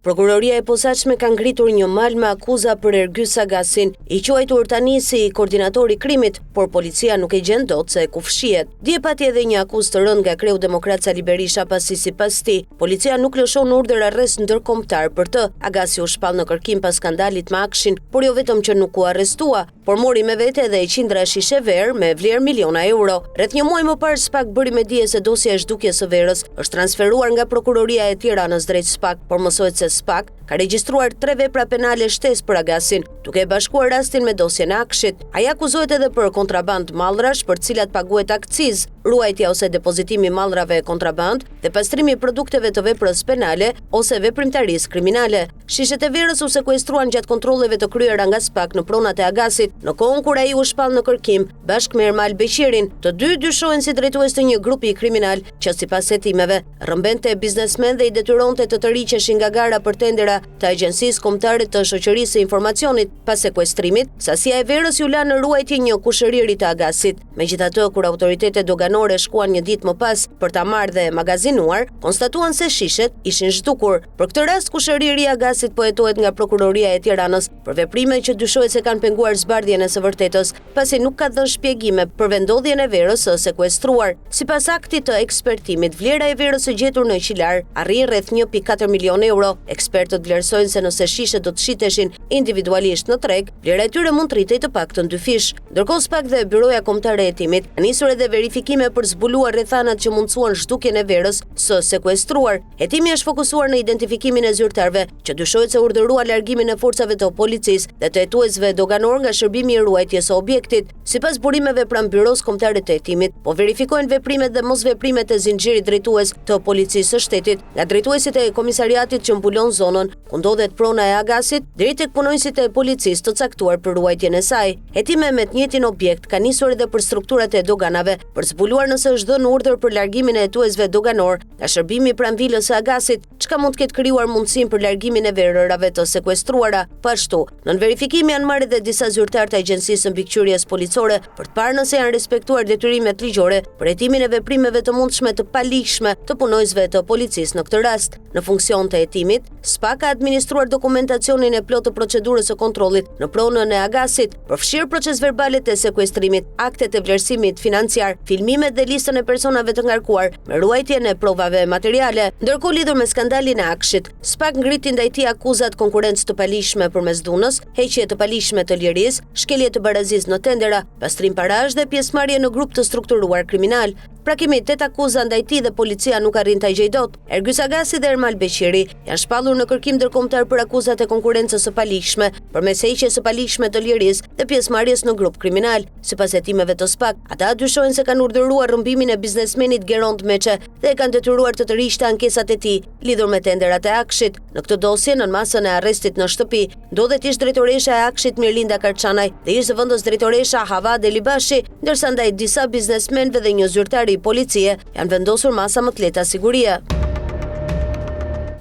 Prokuroria e Posaçme ka ngritur një mal me akuza për Ergys Agasin, i quajtur tani si koordinator i krimit, por policia nuk e gjen dot se ku fshihet. Dje pati edhe një akuzë të rëndë nga kreu demokrat Sali Berisha pasi sipas tij, policia nuk lëshon urdhër arrest ndërkombëtar për të. Agasi u shpall në kërkim pas skandalit me AKSHI-n, por jo vetëm që nuk u arrestua, por mori me vete edhe qindra shishe verë me vlerë miliona euro. Rreth një muaj më parë SPAK bëri me dije se dosja e zhdukjes së verës është transferuar nga Prokuroria e Tiranës drejt SPAK, por mësohet se SPAK ka regjistruar tre vepra penale shtesë për Agasin, duke e bashkuar rastin me dosjen e AKSHI-t. Ai akuzohet edhe për kontrabandë mallrash për të cilat paguhet akcizë, ruajtja ose depozitimi i mallrave kontrabandë dhe pastrimi i produkteve të veprës penale ose veprimtarisë kriminale. Shishet e verës u sekuestruan gjatë kontrolleve të kryera nga SPAK në pronat e Agasit, në kohën kur ai u shpall në kërkim, bashkë me Ermal Beqirin. Të dy dyshohen si drejtues të një grupi kriminal që sipas hetimeve, rrëmbente biznesmenë dhe i detyronte të tërhiqeshin nga gara për tendera të Agjencisë Kombëtare të Shoqërisë së Informacionit. Pas sekuestrimit, sasia e verës iu la në ruajtje një kushëriri të Agasit. Megjithatë, kur autoritetet doganore shkuan një ditë më pas për ta marrë dhe magazinuar, konstatuan se shishet ishin zhdukur. Për këtë rast, kushëriri i Agasit po hetohet nga Prokuroria e Tiranës për veprime që dyshohet se kanë penguar zbardhjen e së vërtetës, pasi nuk ka dhënë shpjegime për vendndodhjen e verës së sekuestruar. Sipas aktit të ekspertimit, vlera e verës së gjetur në Qilar arrin rreth 1.4 milionë euro. Ekspertët vlerësojnë se nëse shishet do të shiteshin individualisht në treg, vlera e tyre mund të rritej të paktën dyfish. Ndërkohë SPAK dhe Byroja Kombëtare e Hetimit kanë nisur edhe verifikime për të zbuluar rrethanat që mundësuan zhdukjen e verës së sekuestruar. Hetimi është fokusuar në identifikimin e zyrtarëve që dyshohet se urdhëruan largimin e forcave të policisë dhe të hetuesve doganorë nga shërbimi i ruajtjes së objektit. Sipas burimeve pranë Byrosë Kombëtare të Hetimit, po verifikohen veprimet dhe mosveprimet e zinxhirit drejtues të Policisë së Shtetit, nga drejtuesit e komisariatit që mbulon zonën ku ndodhet prona e Agasit, deri tek punonjësit e policisë të caktuar për ruajtjen e saj. Hetime me të njëjtin objekt kanë nisur edhe për strukturat e doganave, për të zbuluar nëse është dhënë urdhër për largimin e hetuesve doganorë nga shërbimi pranë vilës së Agasit, çka mund të ketë krijuar mundësinë për largimin e verërave të sekuestruara. Po ashtu, nën verifikim janë marrë edhe disa zyrtarë të Agjencisë së Mbikëqyrjes Policore për të parë nëse janë respektuar detyrimet ligjore për hetimin e veprimeve të mundshme të paligjshme të punonjësve të policisë në këtë rast. Në funksion të hetimit, SPAK ka administruar dokumentacionin e plotë të procedurës së kontrollit në pronën e Agasit, përfshirë procesverbalet e sekuestrimit, aktet e vlerësimit financiar, filmimet dhe listën e personave të ngarkuar me ruajtjen e provave materiale. Ndërkohë lidhur me skandalin e AKSHI-t, SPAK ngriti ndaj tij akuzat konkurrencë të paligjshme përmes dhunës, heqje të paligjshme të lirisë, shkelje të barazisë në tendera, pastrim parash dhe pjesëmarrje në grup të strukturuar kriminal. Pra kemi tetë akuza ndaj tij dhe policia nuk arrin ta gjejë dot. Ergys Agasi dhe Ermal Beqiri janë shpallur në kërkim ndërkombëtar për akuzat e konkurrencës së paligjshme, përmes heqjes së paligjshme të lirisë dhe pjesëmarrjes në grup kriminal. Sipas hetimeve të SPAK, ata dyshohen se kanë urdhëruar rrëmbimin e biznesmenit Gerond Meçe dhe e kanë detyruar të tërhiqte ankesat e tij lidhur me tenderat e AKSHI-t. Në këtë dosje, nën masën e arrestit në shtëpi, ndodhet ish-drejtoresha e AKSHI-t Mirlinda Karçanaj dhe ish-zëvendës drejtoresha Hava Delibashi, ndërsa ndaj disa biznesmenëve dhe një zyrtari policie janë vendosur masa më të lehta sigurie.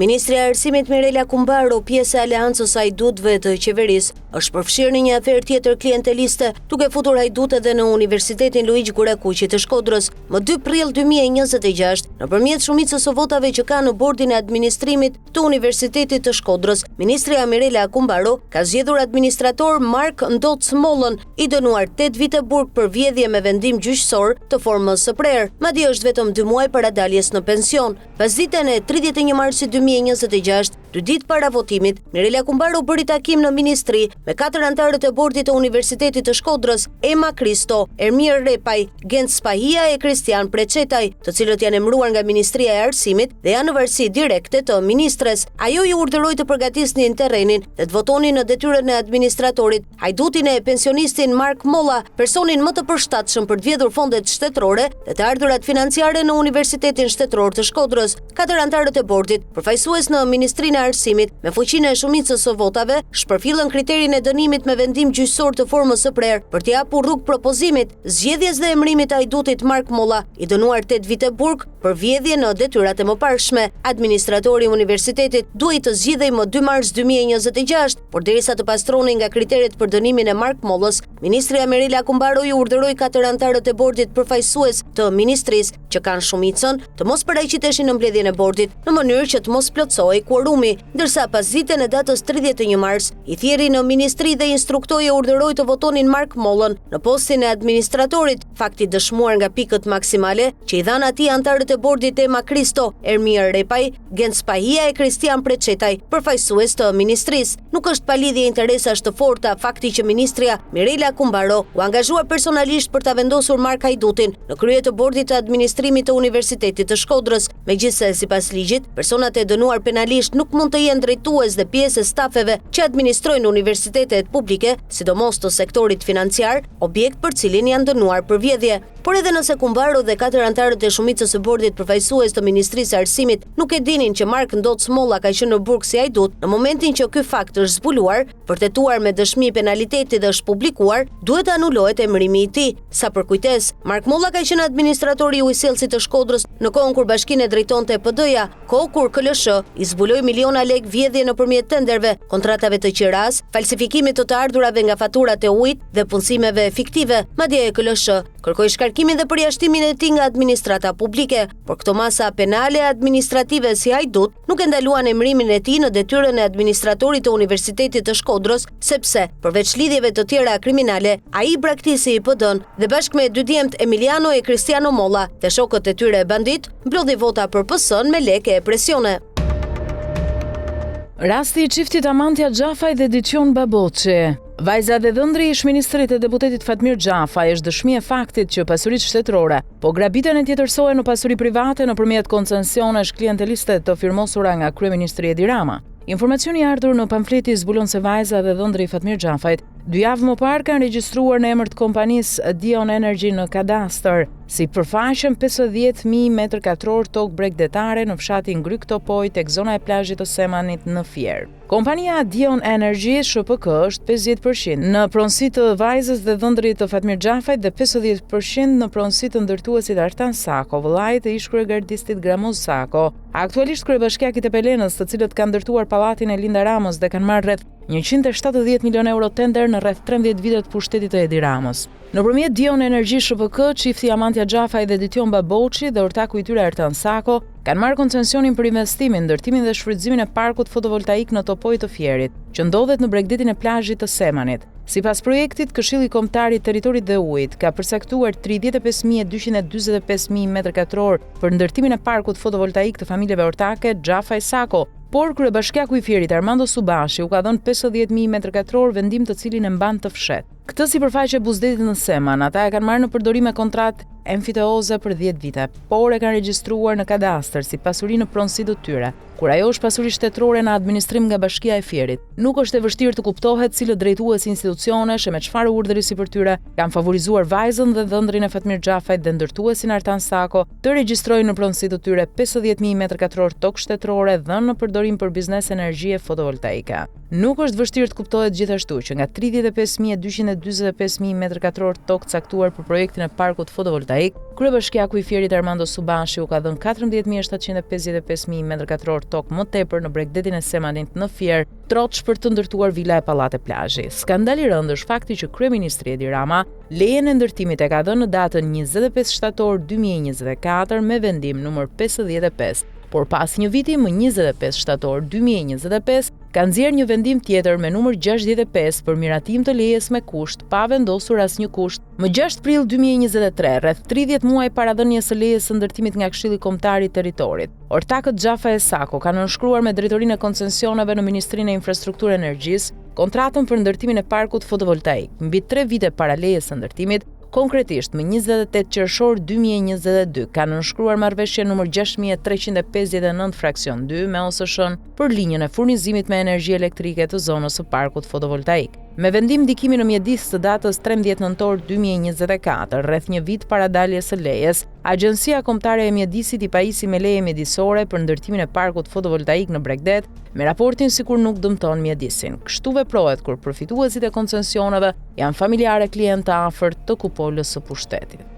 Ministrja e Arsimit Mirela Kumbaro, pjesë e Aleancës së Hajdutëve të qeverisë, është përfshirë në një aferë tjetër klienteliste, duke futur hajdutë edhe në Universitetin Luigj Gurakuqi të Shkodrës. Më 2 prill 2026, nëpërmjet shumicës së votave që ka në bordin e administrimit të Universitetit të Shkodrës, ministrja Mirela Kumbaro ka zgjedhur administrator Mark Ndoc Mollën, i dënuar 8 vite burg për vjedhje me vendim gjyqësor të formës së prerë, madje është vetëm 2 muaj para daljes në pension. Pasditen e 31 marsit 2026, dy ditë para votimit, Mirela Kumbaro bëri takim në ministri me katër anëtarët e bordit të Universitetit të Shkodrës, Ema Kristo, Ermir Repaj, Genc Spahia e Kristian Preçetaj, të cilët janë emëruar nga Ministria e Arsimit dhe janë në varësi direkte të ministres. Ajo i urdhëroi të përgatisnin terrenin dhe të votonin në detyrën e administratorit hajdutin e pensionistin Mark Molla, personin më të përshtatshëm për të vjedhur fondet shtetërore dhe të ardhurat financiare në Universitetin Shtetëror të Shkodrës. Katër anëtarët e bordit, përfaqësues në Ministrinë e Arsimit, me fuqinë e shumicës së votave, shpërfillën kriterin e dënimit me vendim gjyqësor të formës së prerë për t'i hapur rrugë propozimit, zgjedhjes dhe emërimit të hajdutit Mark Molla, i dënuar 8 vite burg për vjedhje në detyrat e mëparshme. Administratori i universitetit duhej të zgjidhej më 2 mars 2026, Por derisa të pastrohej nga kriteret për dënimin e Mark Mollës, ministrja Mirela Kumbaro i urdhëroi katër anëtarët e bordit përfaqësues të ministrisë. që kanë shumicën, të mos paraqiteshin në mbledhjen e bordit, në mënyrë që të mos plotësohej kuorumi, ndërsa pasditen e datës 31 mars, i thirri në ministri dhe instruktoi e urdhëroi të votonin Mark Mollën në postin e administratorit, fakt i dëshmuar nga pikët maksimale që i dhanë atij anëtarët e bordit Ema Kristo, Ermir Repaj, Genc Spahia e Kristian Preçetaj, përfaqësues të ministrisë. Nuk është pa lidhje interesash të forta fakti që ministrja Mirela Kumbaro u angazhua personalisht për ta vendosur Mark Hajdutin në krye të bordit të administrimit të Universitetit të Shkodrës, megjithëse sipas ligjit, personat e dënuar penalisht nuk mund të jenë drejtues dhe pjesë e stafeve që administrojnë universitetet publike, sidomos të sektorit financiar, objekt për cilin janë dënuar për vjedhje. Por edhe nëse Kumbaro dhe katër anëtarët e shumicës së bordit përfaqësues të Ministrisë së Arsimit nuk e dinin që Mark Ndoc Molla ka qenë në burg si hajdut, në momentin që ky fakt është zbuluar, vërtetuar me dëshmi penaliteti dhe është publikuar, duhet të anulohet emërimi i tij. Sa për kujtesë, Mark Molla ka qenë administratori i ujësjellësit të Shkodrës në kohën kur bashkinë e drejtonte PD-ja, kohë kur KLSH i zbuloi miliona lekë vjedhje nëpërmjet tenderëve, kontratave të qirasë, falsifikimit të të ardhurave nga faturat e ujit dhe punësimeve fiktive, madje KLSH kërkoi shkarkimin dhe përjashtimin e tij nga administrata publike, por këto masa penale e administrative si hajdut nuk e ndaluan emërimin e tij në detyrën e administratorit të Universitetit të Shkodrës, sepse, përveç lidhjeve të tjera kriminale, ai braktisi PD-në dhe bashkë me dy djemtë Emiliano e Kristiano Molla dhe shokët e tyre banditë, Mblodhi vota për PS-në me lekë e presione. Rasti i çiftit Amantia Xhafaj dhe Ditjon Baboçi, vajza dhe dhëndri i ish-ministrit e deputetit Fatmir Xhafaj është dëshmi e faktit që pasuritë shtetërore po grabiten e tjetërsohen në pasuri private nëpërmjet koncesionesh klienteliste të firmosura nga kryeministri Edi Rama. Informacioni i ardhur në Pamfleti zbulon se vajza dhe dhëndri i Fatmir Xhafajt dy javë më parë kanë regjistruar në emër të kompanisë Dion Energy në kadastër sipërfaqen 50.000 metër katror tokë bregdetare në fshatin Grykë Topojë tek zona e plazhit të Semanit në Fier. Kompania Dion Energy SHPK është 50% në pronësi të vajzës dhe dhëndrit të Fatmir Xhafajt dhe 50% në pronësi të ndërtuesit Artan Sako, vëllait të ish-kryegardistit Gramoz Sako. Aktualisht kryebashkiak i Tepelenës, të cilët kanë ndërtuar pallatin e Linda Ramës dhe kanë marrë rreth 170 milionë euro tender në rreth 13 vite të pushtetit të Edi Ramës. Nëpërmjet Dion Energy SHPK, çifti Amantia Xhafaj dhe Ditjon Baboçi dhe ortaku i tyre Artan Sako kanë marrë koncensionin për investimin, ndërtimin dhe shfrytëzimin e parkut fotovoltaik në Topojë të Fierit, që ndodhet në bregdetin e plazhit të Semanit. Sipas projektit, Këshilli Kombëtar i Territorit dhe Ujit ka përcaktuar 35.245 mijë metër katror për ndërtimin e parkut fotovoltaik të familjeve ortake Xhafaj Sako, por kryebashkiaku i Fierit Armando Subashi u ka dhënë 50.000 metër katror, vendim të cilin e mban të fshehtë. Këtë sipërfaqe buzë detit në Seman, ata e kanë marrë në përdorim me kontratë emfiteoze për 10 vite, por e kanë regjistruar në kadastër si pasuri në pronësi të tyre, kur ajo është pasuri shtetërore në administrim nga Bashkia e Fierit. Nuk është e vështirë të kuptohet cilët drejtues institucionesh e me çfarë urdhri sipër tyre kanë favorizuar vajzën dhe dhëndrin e Fatmir Xhafajt dhe ndërtuesin Artan Sako të regjistrojnë në pronësi të tyre 50.000 metër katror tokë shtetërore dhënë në përdorim për biznes energjie fotovoltaike. Nuk është vështirë të kuptohet gjithashtu që nga 35.245.000 metër katror tokë caktuar për projektin e parkut fotovoltaik, kryebashkiaku i Fierit Armando Subashi u ka dhënë 14.755.000 metër katror tokë më tepër në bregdetin e Semanit në Fier, troç për të ndërtuar vila e pallate plazhi. Skandal i rëndë është fakti që kryeministri Edi Rama lejen e ndërtimit e ka dhënë në datën 25 shtator 2024 me vendim numër 55, por pas një viti më 25 shtator 2025 ka nxjerrë një vendim tjetër me numër 65 për miratim të lejes me kusht, pa vendosur asnjë kusht. Më 6 prill 2023, rreth 30 muaj para dhënies së lejes së ndërtimit nga Këshilli Kombëtar i Territorit, ortakët Xhafaj e Sako kanë nënshkruar me Drejtorinë e Koncesioneve në Ministrinë e Infrastrukturës e Energjisë kontratën për ndërtimin e parkut fotovoltaik, mbi 3 vite para lejes së ndërtimit, Konkretisht, më 28 qershor 2022 kanë nënshkruar marrëveshjen numër 6359 fraksion 2 me OSSH-në për linjën e furnizimit me energji elektrike të zonës së parkut fotovoltaik. Me vendim ndikimi në mjedis të datës 13 nëntor 2024, rreth një vit para daljes së lejes, Agjencia Kombëtare e Mjedisit i pajisi me leje mjedisore për ndërtimin e parkut fotovoltaik në bregdet, me raportin sikur nuk dëmton mjedisin. Kështu veprohet kur përfituesit e koncesioneve janë familjarë e klientë të afërt të kupolës së pushtetit.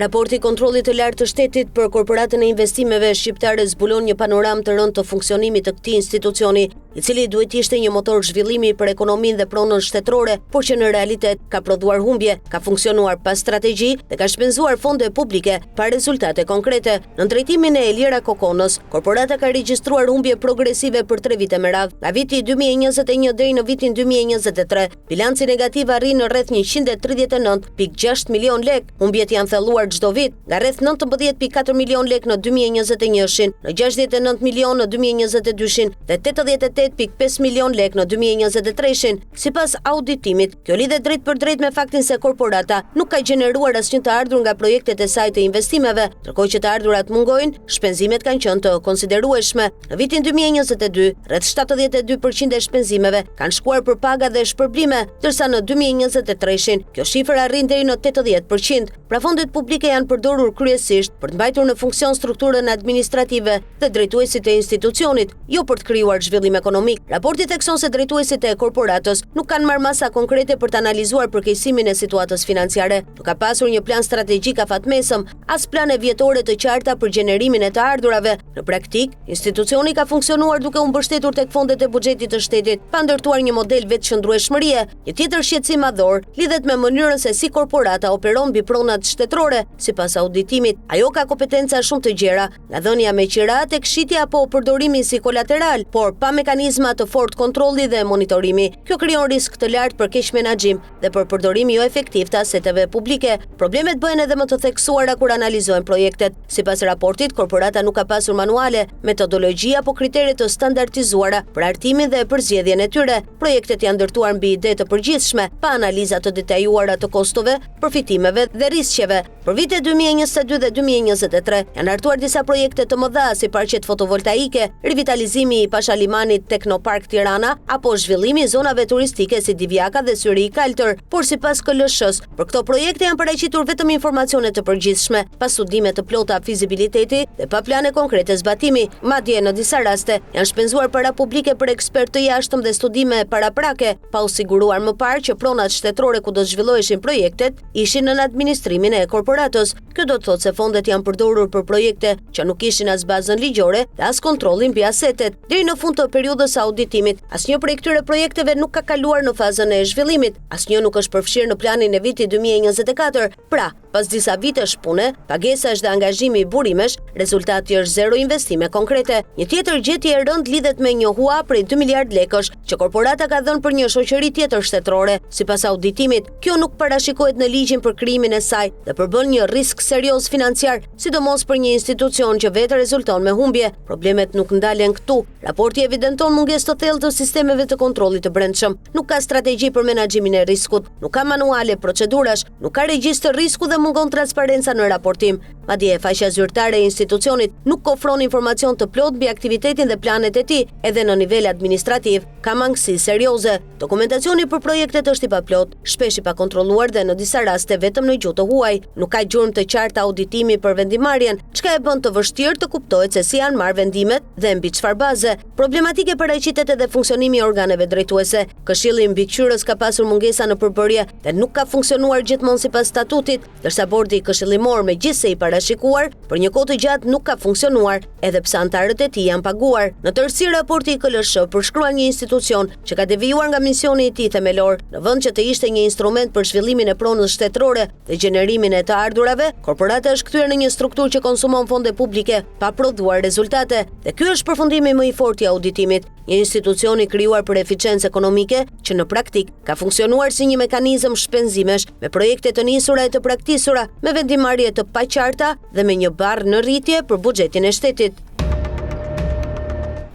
Raporti i Kontrollit të Lartë të Shtetit për Korporatën e Investimeve Shqiptare zbulon një panoramë të rëndë të funksionimit të këtij institucioni. I cili duhet të ishte një motor zhvillimi për ekonominë dhe pronën shtetërore, por që në realitet ka prodhuar humbje, ka funksionuar pa strategji dhe ka shpenzuar fonde publike pa rezultate konkrete. Nën drejtimin e Elira Kokonës, korporata ka regjistruar humbje progresive për 3 vite me radhë, nga viti 2021 deri në vitin 2023. Bilanci negativ arrin në rreth 139.6 milion lekë. Humbjet janë thelluar çdo vit, nga rreth 19.4 milion lekë në 2021-shin, në 69 milion në 2022-shin dhe 88.5 milion lekë në 2023-shin. Sipas auditimit, kjo lidhet drejtpërdrejt me faktin se korporata nuk ka gjeneruar asnjë të ardhur nga projektet e saj të investimeve, ndërkohë që të ardhurat mungojnë, shpenzimet kanë qenë të konsiderueshme. Në vitin 2022, rreth 72% e shpenzimeve kanë shkuar për paga dhe shpërblime, ndërsa në 2023-shin, kjo shifër arrin deri në 80%. Pra fondet publike janë përdorur kryesisht për të mbajtur në funksion strukturën administrative dhe drejtuesit e institucionit, jo për të krijuar zhvillim ekonomik. Raporti thekson se drejtuesit e korporatës nuk kanë marrë masa konkrete për të analizuar përkeqësimin e situatës financiare. Nuk ka pasur një plan strategjik afatmesëm, as plane vjetore të qarta për gjenerimin e të ardhurave. Në praktikë, institucioni ka funksionuar duke u mbështetur tek fondet e buxhetit të shtetit, pa ndërtuar një model vetëqëndrueshmërie. Një tjetër shqetësim madhor lidhet me mënyrën se si korporata operon mbi pronat shtetërore, sipas auditimit. Ajo ka kompetenca shumë të gjera, nga dhënia me qira tek shitja apo përdorimi si kolateral, por pa mekanizma të fortë kontrolli dhe monitorimi. Kjo krijon risk të lartë për keqmenaxhim dhe për përdorim joefektiv të aseteve publike. Problemet bëhen edhe më të theksuara kur analizohen projektet. Sipas raportit, korporata nuk ka pasur manuale, metodologji apo kritere të standardizuara për hartimin dhe përzgjedhjen e tyre. Projektet janë ndërtuar mbi ide të përgjithshme, pa analiza të detajuara të kostove, përfitimeve dhe risqeve. Për vitet 2022 dhe 2023 janë hartuar disa projekte të mëdha si parqet fotovoltaike, rivitalizimi i Pashalimanit Teknopark Tirana apo zhvillimi i zonave turistike si Divjaka dhe Syri i Kaltër. Por sipas KLSH-së, për këto projekte janë paraqitur vetëm informacione të përgjithshme, pa studime të plota fizibiliteti dhe pa plane konkrete zbatimi. Madje në disa raste janë shpenzuar para publike për ekspertë të jashtëm dhe studime paraprake, pa u siguruar më parë që pronat shtetërore ku do të zhvilloheshin projektet ishin nën administrimin e korporatës. Kjo do të thotë se fondet janë përdorur për projekte që nuk kishin as bazën ligjore dhe as kontrollin mbi asetet. Deri në fund të periudhës së auditimit, asnjë prej këtyre projekteve nuk ka kaluar në fazën e zhvillimit, asnjë nuk është përfshirë në planin e vitit 2024. Pra, Pas disa vitesh pune, pagesash dhe angazhimi burimesh, rezultati është zero investime konkrete. Një tjetër gjetje e rëndë lidhet me një hua prej 2 miliard lekësh që korporata ka dhënë për një shoqëri tjetër shtetërore. Sipas auditimit, kjo nuk parashikohet në ligjin për krijimin e saj dhe përbën një risk serioz financiar, sidomos për një institucion që vetë rezulton me humbje. Problemet nuk ndalen këtu. Raporti evidenton mungesë të thellë të sistemeve të kontrollit të brendshëm. Nuk ka strategji për menaxhimin e riskut, nuk ka manuale procedurash, nuk ka regjistër risku dhe mungon transparenca në raportim. Madje, faqja zyrtare e institucionit nuk ofron informacion të plotë mbi aktivitetin dhe planet e tij, edhe në nivel administrativ, ka mangësi serioze. Dokumentacioni për projektet është i paplotë, shpesh i pakontrolluar dhe në disa raste vetëm në gjuhë të huaj. Nuk ka gjurmë të qarta auditimi për vendimmarrjen, çka e bën të vështirë të kuptohet se si janë marrë vendimet dhe mbi çfarë baze. Problematike paraqitet edhe funksionimi i organeve drejtuese. Këshilli Mbikëqyrës ka pasur mungesa në përbërje dhe nuk ka funksionuar gjithmonë sipas statutit, ndërsa bordi këshillimor megjithëse i parashikuar, për një kohë të gjatë nuk ka funksionuar, edhe pse anëtarët e tij janë paguar. Në tërësi raporti i KLSH përshkruan një institucion që ka devijuar nga misioni i tij themelor, në vend që të ishte një instrument për zhvillimin e pronës shtetërore dhe gjenerimin e të ardhurave, korporata është kthyer në një strukturë që konsumon fonde publike pa prodhuar rezultate. Dhe ky është përfundimi më i fortë i auditimit. Një institucion i krijuar për eficiencë ekonomike që në praktikë ka funksionuar si një mekanizëm shpenzimesh me projekte të nisura e të braktisura, me vendimmarrje të paqarta dhe me një barrë në rritje për buxhetin e shtetit.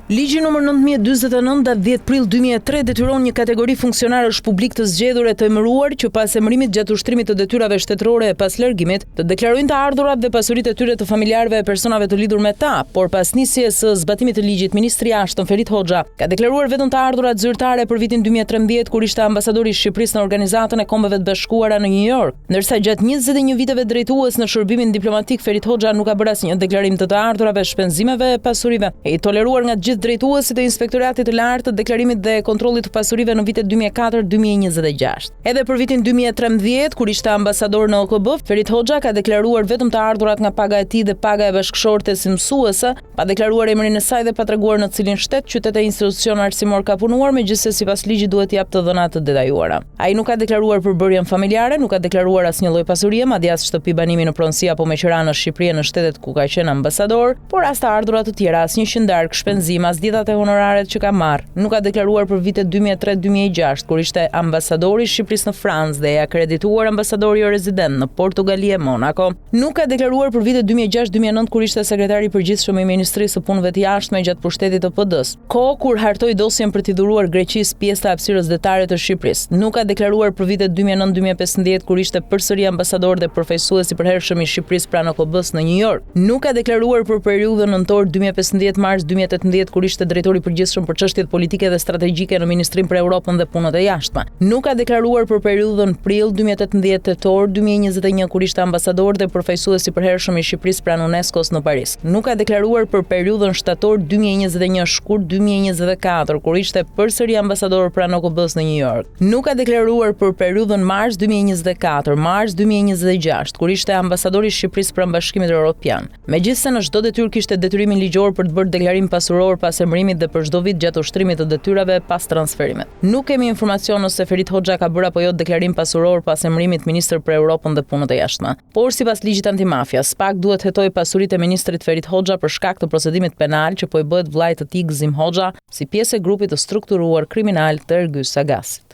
Ligji numër 9049 datë 10 prill 2003 detyron një kategori funksionarësh publikë të zgjedhur e të emëruar që pas emërimit gjatë ushtrimit të detyrave shtetërore e pas largimit, të deklarojnë të ardhurat dhe pasuritë e tyre të familjarëve e personave të lidhur me ta, por pas nisjes së zbatimit të ligjit, ministri i Jashtëm Ferit Hoxha ka deklaruar vetëm të ardhurat zyrtare për vitin 2013 kur ishte ambasador i Shqipërisë në Organizatën e Kombeve të Bashkuara në New York. Ndërsa gjatë 21 viteve drejtues në shërbimin diplomatik Ferit Hoxha nuk ka bërë asnjë deklarim të të ardhurave, shpenzimeve e pasurive. I toleruar nga të gjithë. gjithë drejtuesit e Inspektoratit të Lartë të Deklarimit dhe Kontrollit të Pasurive në vitet 2004-2026. Edhe për vitin 2013, kur ishte ambasador në OKB, Ferit Hoxha ka deklaruar vetëm të ardhurat nga paga e tij dhe paga e bashkëshortes si mësuese, pa deklaruar emrin e saj dhe pa treguar në cilin shtet, qytet e institucion arsimor ka punuar, megjithëse sipas ligjit duhet të japë të dhëna të detajuara. Ai nuk ka deklaruar përbërjen familjare, nuk ka deklaruar asnjë lloj pasurie, madje as shtëpi banimi në pronësi apo me qira në Shqipëri e në shtetet ku ka qenë ambasador, por as të ardhura të tjera, asnjë qindarkë, shpenzim, as dietat e honoraret që ka marrë. Nuk ka deklaruar për vitet 2003-2006, kur ishte ambasador i Shqipërisë në Francë dhe i akredituar ambasador jorezident në Portugali e Monako. Nuk ka deklaruar për vitet 2006-2009 kur ishte sekretar i përgjithshëm i Ministrisë së Punëve të Jashtme gjatë pushtetit të PD-së, kohë kur hartoi dosjen për t'i dhuruar Greqisë pjesë të hapësirës detare të Shqipërisë. Nuk ka deklaruar për vitet 2009-2015 kur ishte përsëri ambasador dhe përfaqësues i përhershëm i Shqipërisë pranë OKB-së në New York. Nuk ka deklaruar për periudhën nëntor 2015 mars 2018 kur ishte drejtor i përgjithshëm për çështjet politike dhe strategjike në Ministrinë për Europën dhe Punët e Jashtme. Nuk ka deklaruar për periudhën prill 2018 tetor 2021 kur ishte ambasador dhe përfaqësues i përhershëm i Shqipërisë pranë UNESCO-s në Paris. Nuk ka deklaruar për periudhën shtator 2021 shkurt 2024 kur ishte përsëri ambasador pranë OKB-së në New York. Nuk ka deklaruar për periudhën mars 2024 mars 2026 kur ishte ambasador i Shqipërisë pranë Bashkimit Evropian. Megjithëse në çdo detyrë kishte detyrimin ligjor për të bërë deklarim pasuror pas emërimit dhe për çdo vit gjatë ushtrimit të detyrave pas transferimit. Nuk kemi informacion nëse Ferit Hoxha ka bërë apo jo deklarim pasuror pas emërimit ministër për Europën dhe Punët e Jashtme. Por sipas ligjit antimafia, SPAK duhet të hetojë pasuritë e ministrit Ferit Hoxha për shkak të procedimit penal që po i bëhet vëllait të tij Gëzim Hoxha si pjesë e grupit të strukturuar kriminal të Ergys Agasit.